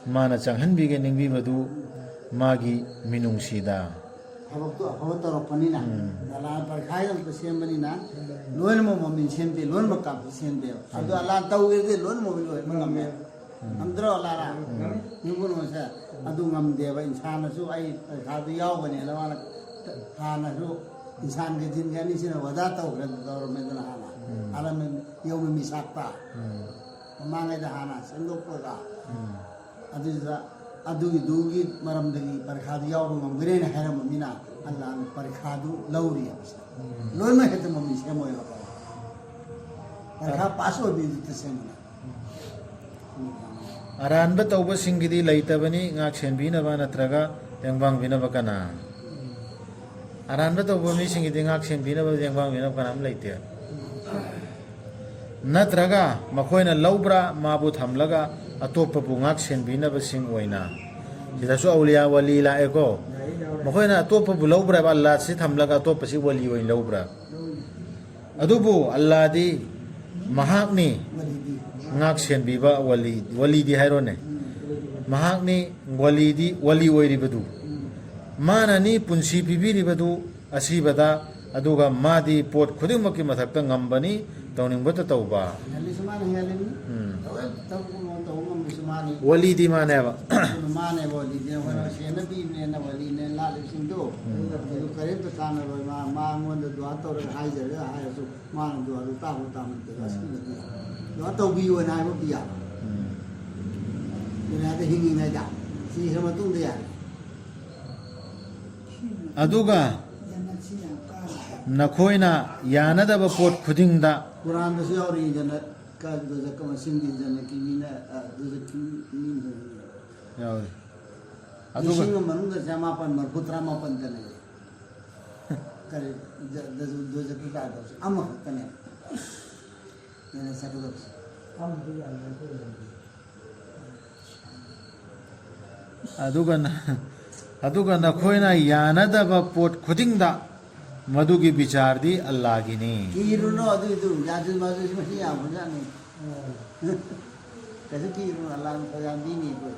ꯃꯥꯅ ꯆꯪꯍꯟꯕꯤꯒꯦ ꯅꯤꯡꯕꯤꯕꯗꯨ ꯃꯥꯒꯤ ꯃꯤꯅꯨꯡꯁꯤꯗ꯫ ꯊꯕꯛꯇꯣ ꯑꯐꯕ ꯇꯧꯔꯛꯄꯅꯤꯅ, ꯎꯝ꯫ ꯑꯜꯂꯥꯅ ꯄꯔꯤꯈꯥꯒꯤꯗꯃꯛꯇ ꯁꯦꯝꯕꯅꯤꯅ, ꯂꯣꯏꯅꯃꯛ ꯃꯃꯤꯟ ꯁꯦꯝꯗꯦ, ꯂꯣꯏꯅꯃꯛ ꯀꯥꯞꯇ ꯁꯦꯝꯗꯦꯕ꯫ ꯑꯗꯣ ꯎꯝ꯫ ꯑꯜꯂꯥꯅ ꯇꯧꯒꯦꯗꯤ ꯂꯣꯏꯅꯃꯛ ꯂꯣꯏꯍꯟꯕ ꯉꯝꯃꯦ꯫ ꯎꯝ꯫ ꯉꯝꯗ꯭ꯔꯣ, ꯑꯜꯂꯥꯅ? ꯎꯝ꯫ ꯌꯨꯝꯕꯨꯔꯣꯟꯁꯦ ꯑꯗꯨ ꯉꯝꯗꯦꯕ, ꯏꯟꯁꯥꯟꯅꯁꯨ ꯑꯩ ꯄꯔꯤꯈꯥꯗꯨ ꯌꯥꯎꯒꯅꯦꯅ ꯃꯥꯅ ꯍꯥꯟꯅꯁꯨ ꯏꯟꯁꯥꯟꯒ ꯖꯤꯟꯒ ꯑꯅꯤꯁꯤꯅ ꯋꯥꯗꯥ ꯇꯧꯈ꯭ꯔꯦ, ꯇꯧꯔꯝꯃꯦꯗꯅ ꯍꯥꯟꯅ꯫ ꯎꯝ꯫ ꯑꯂꯝ ꯌꯧꯃ ꯃꯤꯁꯥꯛꯇ꯫ ꯎꯝ꯫ ꯃꯃꯥꯡꯉꯩꯗ ꯍꯥꯟꯅ ꯁꯦꯝꯗꯣꯛꯄꯒ꯫ ꯎꯝ꯫ ꯑꯗꯨꯗ ꯑꯗꯨꯒꯤꯗꯨꯒꯤ ꯃꯔꯝꯗꯒꯤ ꯄꯔꯤꯈꯥꯗꯨ ꯌꯥꯎꯕ ꯉꯝꯒꯅꯦꯅ ꯍꯥꯏꯔꯝꯕ ꯃꯤꯅ ꯑꯜꯂꯥꯅ ꯄꯔꯤꯈꯥꯗꯨ ꯂꯧꯔꯤ ꯍꯥꯏꯕꯁꯦ꯫ ꯎꯝ꯫ ꯂꯣꯏꯅꯃꯛ ꯍꯦꯛꯇ ꯃꯃꯤ ꯁꯦꯝꯃꯣꯏꯕ꯫ ꯄꯔꯤꯈꯥ ꯄꯥꯁ ꯑꯣꯏꯕꯤꯗꯨ ꯇꯁꯦꯡꯅ꯫ ꯑꯔꯥꯟꯕ ꯇꯧꯕꯁꯤꯡꯒꯤꯗꯤ ꯂꯩꯇꯕꯅꯤ ꯉꯥꯛ ꯁꯦꯟꯕꯤꯅꯕ ꯅꯠꯇ꯭ꯔꯒ ꯇꯦꯡꯕꯥꯡꯕꯤꯅꯕ ꯀꯅꯥ? ꯑꯔꯥꯟꯕ ꯇꯧꯕ ꯃꯤꯁꯤꯡꯒꯤꯗꯤ ꯉꯥꯛ ꯁꯦꯟꯕꯤꯅꯕ, ꯇꯦꯡꯕꯥꯡꯕꯤꯅꯕ ꯀꯅꯥꯝ ꯂꯩꯇꯦ꯫ ꯅꯠꯇ꯭ꯔꯒ ꯃꯈꯣꯏꯅ ꯂꯧꯕ꯭ꯔꯥ ꯃꯥꯕꯨ ꯊꯝꯂꯒ ꯑꯇꯣꯞꯄꯕꯨ ꯉꯥꯛ ꯁꯦꯟꯕꯤꯅꯕꯁꯤꯡ ꯑꯣꯏꯅ? ꯁꯤꯗꯁꯨ ꯑꯧꯂꯤꯌꯥ ꯋꯥꯂꯤ ꯂꯥꯛꯑꯦꯀꯣ꯫ ꯃꯈꯣꯏꯅ ꯑꯇꯣꯞꯄꯕꯨ ꯂꯧꯕ꯭ꯔꯕ? ꯑꯜꯂꯥꯁꯤ ꯊꯝꯂꯒ ꯑꯇꯣꯞꯄꯁꯤ ꯋꯥꯂꯤ ꯑꯣꯏꯅ ꯂꯧꯕ꯭ꯔꯥ? ꯑꯗꯨꯕꯨ ꯑꯜꯂꯥꯗꯤ ꯃꯍꯥꯛꯅꯤ ꯉꯥꯛ ꯁꯦꯟꯕꯤꯕ ꯋꯥꯂꯤ, ꯋꯥꯂꯤꯗꯤ ꯍꯥꯏꯔꯣꯅꯦ꯫ ꯃꯍꯥꯛꯅꯤ ꯋꯥꯂꯤꯗꯤ, ꯋꯥꯂꯤ ꯑꯣꯏꯔꯤꯕꯗꯨ꯫ ꯃꯥꯅꯅꯤ ꯄꯨꯟꯁꯤ ꯄꯤꯕꯤꯔꯤꯕꯗꯨ ꯑꯁꯤꯕꯗ, ꯑꯗꯨꯒ ꯃꯥꯗꯤ ꯄꯣꯠ ꯈꯨꯗꯤꯡꯃꯛꯀꯤ ꯃꯊꯛꯇ ꯉꯝꯕꯅꯤ, ꯇꯧꯅꯤꯡꯕꯇ ꯇꯧꯕ꯫ ꯍꯦꯜꯂꯤꯁꯨ ꯃꯥꯅ ꯍꯦꯜꯂꯤꯅꯤ꯫ ꯎꯝ꯫ ꯇꯧꯕ ꯉꯝꯕꯁꯨ ꯃꯥꯅꯤ꯫ ꯋꯥꯂꯤꯗꯤ ꯃꯥꯅꯦꯕ꯫ ꯑꯗꯨꯅ ꯃꯥꯅꯦꯕ ꯋꯥꯂꯤꯗꯤ꯫ ꯑꯩꯈꯣꯏꯅ ꯎꯝ꯫ ꯁꯦꯟꯅ ꯄꯤꯕꯅꯦꯅ ꯋꯥꯂꯤꯅꯦ ꯂꯥꯠꯂꯤꯕꯁꯤꯡꯗꯣ꯫ ꯎꯝ꯫ ꯑꯗꯨ ꯀꯔꯤꯝꯇ ꯀꯥꯟꯅꯔꯣꯏ꯫ ꯃꯥ, ꯃꯉꯣꯟꯗ ꯗꯨꯋꯥ ꯇꯧꯔꯒ ꯍꯥꯏꯖꯔꯒ ꯍꯥꯏꯔꯁꯨ ꯃꯥꯅ ꯗꯨꯋꯥꯗꯨ ꯇꯥꯕ ꯇꯥꯃꯟꯗꯦ꯫ ꯎꯝ꯫ ꯑꯁꯤꯃꯗꯤ ꯗꯨꯋꯥ ꯇꯧꯕꯤꯌꯣꯅ ꯍꯥꯏꯕꯕꯨꯗꯤ ꯌꯥꯕ꯫ ꯎꯝ꯫ ꯗꯨꯅꯤꯌꯥꯗ ꯍꯤꯡꯉꯤꯉꯩꯗ꯫ ꯁꯤꯈ꯭ꯔ ꯃꯇꯨꯡꯗ ꯌꯥꯔꯦ꯫ ꯑꯗꯨꯒ ꯅꯈꯣꯏꯅ ꯌꯥꯅꯗꯕ ꯄꯣꯠ ꯈꯨꯗꯤꯡꯗ ꯀꯨꯔꯥꯟꯗꯁꯨ ꯌꯥꯎꯔꯤꯗꯅ, ꯀ-, ꯗꯣꯖꯈꯀ ꯃꯁꯤꯡꯗꯤ ꯖꯟꯅꯠꯀꯤ ꯃꯤꯅ, ꯑ, ꯗꯣꯖꯈꯀꯤ ꯃꯤꯅ ꯌꯥꯎꯔꯤ꯫ ꯑꯗꯨꯒ ꯂꯤꯁꯤꯡ ꯑꯃ ꯃꯅꯨꯡꯗ ꯆꯃꯥꯄꯟ ꯃꯔꯤꯐꯨ ꯇꯔꯥꯃꯥꯄꯟꯗ ꯂꯩꯔꯦ꯫ ꯀꯔꯤ, ꯖ-, ꯗ-, ꯗꯣꯖꯈꯀꯤ ꯀꯥꯗꯕꯁꯦ ꯑꯃꯈꯛꯇꯅꯦ꯫ ꯍꯦꯟꯅ ꯆꯠꯀꯗꯕꯁꯦ꯫ ꯑꯗꯨꯒ ꯅ-, ꯑꯗꯨꯒ ꯅꯈꯣꯏꯅ ꯌꯥꯅꯗꯕ ꯄꯣꯠ ꯈꯨꯗꯤꯡꯗ ꯃꯗꯨꯒꯤ ꯕꯤꯆꯥꯔꯗꯤ ꯑꯜꯂꯥꯒꯤꯅꯤ꯫ ꯀꯤꯔꯨꯅꯨ ꯑꯗꯨꯏꯗꯨ, ꯌꯥꯖꯨꯖ ꯃꯥꯖꯨꯖ ꯃꯁꯤꯡ ꯌꯥꯝꯈ꯭ꯔꯖꯥꯠꯅꯤ꯫ ꯀꯩꯁꯨ ꯀꯤꯔꯨꯅꯨ, ꯑꯜꯂꯥꯅ ꯐꯖꯅ ꯄꯤꯅꯤ ꯑꯩꯈꯣꯏ꯫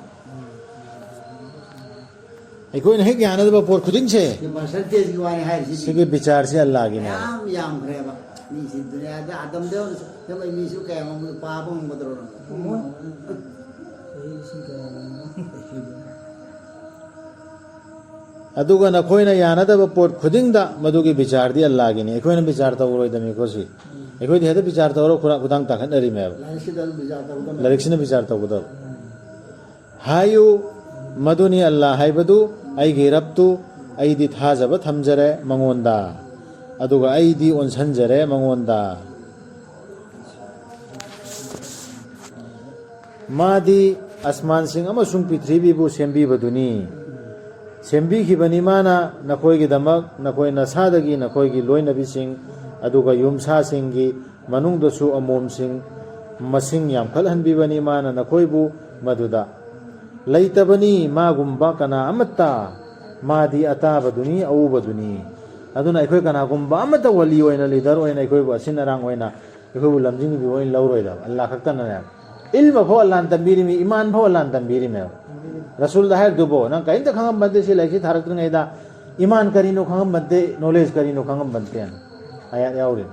ꯑꯩꯈꯣꯏꯅ ꯍꯦꯛ ꯌꯥꯅꯗꯕ ꯄꯣꯠ ꯈꯨꯗꯤꯡꯁꯦ, ꯁꯤ ꯄꯥꯔꯁꯦꯟꯇꯦꯖꯀꯤ ꯋꯥꯅꯤ ꯍꯥꯏꯔꯤꯁꯤꯗꯤ꯫ ꯁꯤꯒꯤ ꯕꯤꯆꯥꯔꯁꯤ ꯑꯜꯂꯥꯒꯤꯅꯦ꯫ ꯌꯥꯝ ꯌꯥꯝꯈ꯭ꯔꯦꯕ꯫ ꯃꯤꯁꯤ ꯗꯨꯅꯤꯌꯥꯗ ꯑꯗꯝꯗ ꯌꯧꯅ ꯁꯦꯝꯃꯛꯏ ꯃꯤꯁꯨ ꯀꯌꯥꯝ ꯑꯃꯨꯛ ꯄꯥꯕ ꯉꯝꯒꯗ꯭ꯔꯣ ꯅꯪ? ꯉꯝꯃꯣꯏ꯫ ꯆꯍꯤ ꯂꯤꯁꯤꯡ ꯀꯌꯥ ꯉꯝꯃꯣꯏ꯫ ꯑꯗꯨꯒ ꯅꯈꯣꯏꯅ ꯌꯥꯅꯗꯕ ꯄꯣꯠ ꯈꯨꯗꯤꯡꯗ ꯃꯗꯨꯒꯤ ꯕꯤꯆꯥꯔꯗꯤ ꯑꯜꯂꯥꯒꯤꯅꯤ꯫ ꯑꯩꯈꯣꯏꯅ ꯕꯤꯆꯥꯔ ꯇꯧꯔꯣꯏꯗꯕꯅꯤꯀꯣ ꯁꯤ꯫ ꯑꯩꯈꯣꯏꯗꯤ ꯍꯦꯛꯇ ꯕꯤꯆꯥꯔ ꯇꯧꯔ ꯈꯨꯗꯥꯡ ꯈꯨꯗꯥꯡ ꯇꯥꯡꯈꯠꯅꯔꯤꯃꯦꯕ꯫ ꯂꯥꯏꯔꯤꯛꯁꯤꯗ ꯑꯗꯨꯝ ꯕꯤꯆꯥꯔ ꯇꯧꯒꯗꯕ꯫ ꯂꯥꯏꯔꯤꯛꯁꯤꯅ ꯕꯤꯆꯥꯔ ꯇꯧꯒꯗꯕ꯫ ꯍꯥꯏꯌꯨ, ꯃꯗꯨꯅꯤ ꯑꯜꯂꯥ ꯍꯥꯏꯕꯗꯨ, ꯑꯩꯒꯤ ꯔꯕꯇꯨ, ꯑꯩꯗꯤ ꯊꯥꯖꯕ ꯊꯝꯖꯔꯦ ꯃꯉꯣꯟꯗ, ꯑꯗꯨꯒ ꯑꯩꯗꯤ ꯑꯣꯟꯁꯟꯖꯔꯦ ꯃꯉꯣꯟꯗ꯫ ꯃꯥꯗꯤ ꯑꯁꯃꯥꯟꯁꯤꯡ ꯑꯃꯁꯨꯡ ꯄ꯭ꯔꯤꯊꯤꯕꯤꯕꯨ ꯁꯦꯝꯕꯤꯕꯗꯨꯅꯤ꯫ ꯁꯦꯝꯕꯤꯈꯤꯕꯅꯤ ꯃꯥꯅ ꯅꯈꯣꯏꯒꯤꯗꯃꯛ, ꯅꯈꯣꯏ ꯅꯁꯥꯗꯒꯤ ꯅꯈꯣꯏꯒꯤ ꯂꯣꯏꯅꯕꯤꯁꯤꯡ, ꯑꯗꯨꯒ ꯌꯨꯝꯁꯥꯁꯤꯡꯒꯤ ꯃꯅꯨꯡꯗꯁꯨ ꯑꯃꯣꯝꯁꯤꯡ ꯃꯁꯤꯡ ꯌꯥꯝꯈꯠꯍꯟꯕꯤꯕꯅꯤ ꯃꯥꯅ ꯅꯈꯣꯏꯕꯨ ꯃꯗꯨꯗ꯫ ꯂꯩꯇꯕꯅꯤ ꯃꯥꯒꯨꯝꯕ ꯀꯅꯥ ꯑꯃꯠꯇ꯫ ꯃꯥꯗꯤ ꯑꯇꯥꯕꯗꯨꯅꯤ, ꯑꯎꯕꯗꯨꯅꯤ꯫ ꯑꯗꯨꯅ ꯑꯩꯈꯣꯏ ꯀꯅꯥꯒꯨꯝꯕ ꯑꯃꯠꯇ ꯋꯥꯂꯤ ꯑꯣꯏꯅ, ꯂꯤꯗꯔ ꯑꯣꯏꯅ, ꯑꯩꯈꯣꯏꯕꯨ ꯑꯁꯤꯟ ꯑꯔꯥꯡ ꯑꯣꯏꯅ ꯑꯩꯈꯣꯏꯕꯨ ꯂꯝꯖꯤꯡꯕꯤꯕ ꯑꯣꯏꯅ ꯂꯧꯔꯣꯏꯗꯕ꯫ ꯑꯜꯂꯥ ꯈꯛꯇꯅꯅꯦ꯫ ꯏꯜꯃ ꯐꯥꯎ ꯑꯜꯂꯥꯅ ꯇꯝꯕꯤꯔꯤꯃꯤ, ꯏꯃꯥꯟ ꯐꯥꯎ ꯑꯜꯂꯥꯅ ꯇꯝꯕꯤꯔꯤꯃꯦꯕ꯫ ꯔꯁꯨꯜꯗ ꯍꯥꯏꯔꯗꯨꯕꯣ, "ꯅꯪ ꯀꯔꯤꯝꯇ ꯈꯪꯉꯝꯕ ꯅꯠꯇꯦ ꯁꯤ ꯂꯥꯏꯔꯤꯛꯁꯤ ꯊꯥꯔꯛꯇ꯭ꯔꯤꯉꯩꯗ꯫ ꯏꯃꯥꯟ ꯀꯔꯤꯅꯣ ꯈꯪꯉꯝꯕ ꯅꯠꯇꯦ, ꯅꯣꯂꯦꯖ ꯀꯔꯤꯅꯣ ꯈꯪꯉꯝꯕ ꯅꯠꯇꯦꯅ" ꯑꯌꯥꯠ ꯌꯥꯎꯔꯤ꯫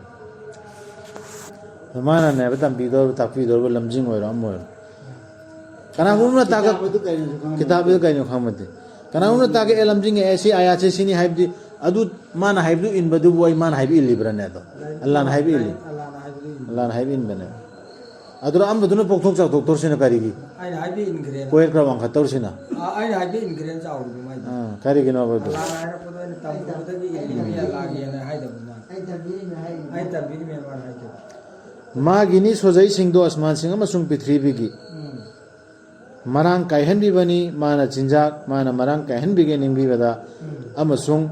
ꯃꯥꯅꯅꯦꯕ ꯇꯝꯕꯤꯗꯧꯔꯤꯕ, ꯇꯥꯛꯄꯤꯗꯧꯔꯤꯕ ꯂꯝꯖꯤꯡ ꯑꯣꯏꯔꯣ ꯑꯃ ꯑꯣꯏꯔꯣ꯫ ꯀꯅꯥꯒꯨꯝꯕꯅ ꯇꯥꯛꯂꯛ-, ꯀꯤꯇꯥꯕꯇꯨ ꯀꯩꯅꯣꯁꯨ ꯈꯪꯉꯝꯗꯦ꯫ ꯀꯤꯇꯥꯕꯇꯨ ꯀꯩꯅꯣ ꯈꯪꯉꯝꯗꯦ꯫ ꯀꯅꯥꯒꯨꯝꯕꯅ ꯇꯥꯛꯂꯛꯑꯦ, ꯂꯝꯖꯤꯡꯉꯛꯑꯦ, ꯁꯤ ꯑꯥꯌꯥꯠꯁꯦ ꯁꯤꯅꯤ ꯍꯥꯏꯕꯗꯤ, ꯑꯗꯨ ꯃꯥꯅ ꯍꯥꯏꯕꯗꯨ ꯏꯟꯕꯗꯨꯕꯨ ꯑꯩ ꯃꯥꯅ ꯍꯥꯏꯕ ꯏꯜꯂꯤꯕ꯭ꯔꯅꯦ? ꯑꯗꯣ ꯑꯜꯂꯥꯅ ꯍꯥꯏꯕ ꯏꯜꯂꯤ꯫ ꯑꯜꯂꯥꯅ ꯍꯥꯏꯕꯗꯨ ꯏꯟꯕ꯫ ꯑꯜꯂꯥꯅ ꯍꯥꯏꯕ ꯏꯟꯕꯅꯦ꯫ ꯑꯗꯨꯅ ꯑꯝꯕꯗꯨꯅ ꯄꯣꯛꯊꯣꯛ ꯆꯥꯎꯊꯣꯛꯇꯧꯔꯤꯁꯤꯅ ꯀꯔꯤꯒꯤ? ꯑꯩꯅ ꯍꯥꯏꯕ ꯏꯟꯈ꯭ꯔꯦꯅ꯫ ꯀꯣꯏꯠ ꯈꯔ ꯋꯥꯡꯈꯠꯇꯧꯔꯤꯁꯤꯅ? ꯑꯥ, ꯑꯩꯅ ꯍꯥꯏꯕ ꯏꯟꯈ꯭ꯔꯦꯅ ꯆꯥꯎꯔꯤꯕ ꯃꯥꯏꯗꯣ꯫ ꯑꯥ, ꯀꯔꯤꯒꯤꯅꯣꯕ ꯑꯗꯨ? ꯑꯜꯂꯥꯅ ꯍꯥꯏꯔꯛꯄꯗꯣ ꯑꯩꯅ ꯇꯝꯃꯨꯕꯗꯒꯤ ꯏꯜꯂꯤꯕꯅꯤ ꯑꯜꯂꯥꯒꯤꯅ ꯍꯥꯏꯗꯕ ꯃꯥꯅ꯫ ꯑꯩ ꯇꯝꯕꯤꯔꯤꯃꯦ ꯍꯥꯏꯔꯤꯅꯦ꯫ ꯑꯩ ꯇꯝꯕꯤꯔꯤꯃꯦ ꯃꯥꯅ ꯍꯥꯏꯗꯕ꯫ ꯃꯥꯒꯤꯅꯤ ꯁꯣꯖꯩꯁꯤꯡꯗꯣ ꯑꯁꯃꯥꯟꯁꯤꯡ ꯑꯃꯁꯨꯡ ꯄ꯭ꯔꯤꯊꯤꯕꯤꯒꯤ꯫ ꯎꯝ꯫ ꯃꯔꯥꯡ ꯀꯥꯏꯍꯟꯕꯤꯕꯅꯤ ꯃꯥꯅ ꯆꯤꯟꯖꯥꯛ, ꯃꯥꯅ ꯃꯔꯥꯡ ꯀꯥꯏꯍꯟꯕꯤꯒꯦ ꯅꯤꯡꯕꯤꯕꯗ, ꯎꯝ꯫ ꯑꯃꯁꯨꯡ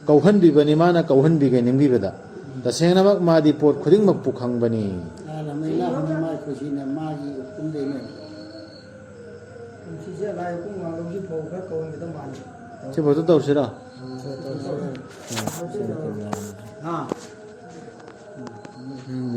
ꯀꯧꯍꯟꯕꯤꯕꯅꯤ ꯃꯥꯅ ꯀꯧꯍꯟꯕꯤꯒꯦ ꯅꯤꯡꯕꯤꯕꯗ꯫ ꯎꯝ꯫ ꯇꯁꯦꯡꯅꯃꯛ ꯃꯥꯗꯤ ꯄꯣꯠ ꯈꯨꯗꯤꯡꯃꯛꯄꯨ ꯈꯪꯕꯅꯤ꯫ ꯂꯥꯏꯔꯕ ꯏꯅꯥꯛ ꯈꯨꯟꯕ ꯃꯥꯏ ꯈꯨꯁꯤꯅ ꯃꯥꯒꯤ ꯀꯨꯝꯗꯣꯏꯅꯦ꯫ ꯀꯨꯝꯁꯤꯁꯦ ꯂꯥꯏ ꯄꯨꯡ ꯉꯥꯡꯂꯧꯁꯤ ꯐꯧ ꯈꯔ ꯀꯧꯍꯟꯒꯗꯕ ꯃꯥꯜꯂꯤ꯫ ꯁꯤ ꯐꯧꯗꯨ ꯇꯧꯁꯤꯔꯣ? ꯍꯥ? ꯎꯝ,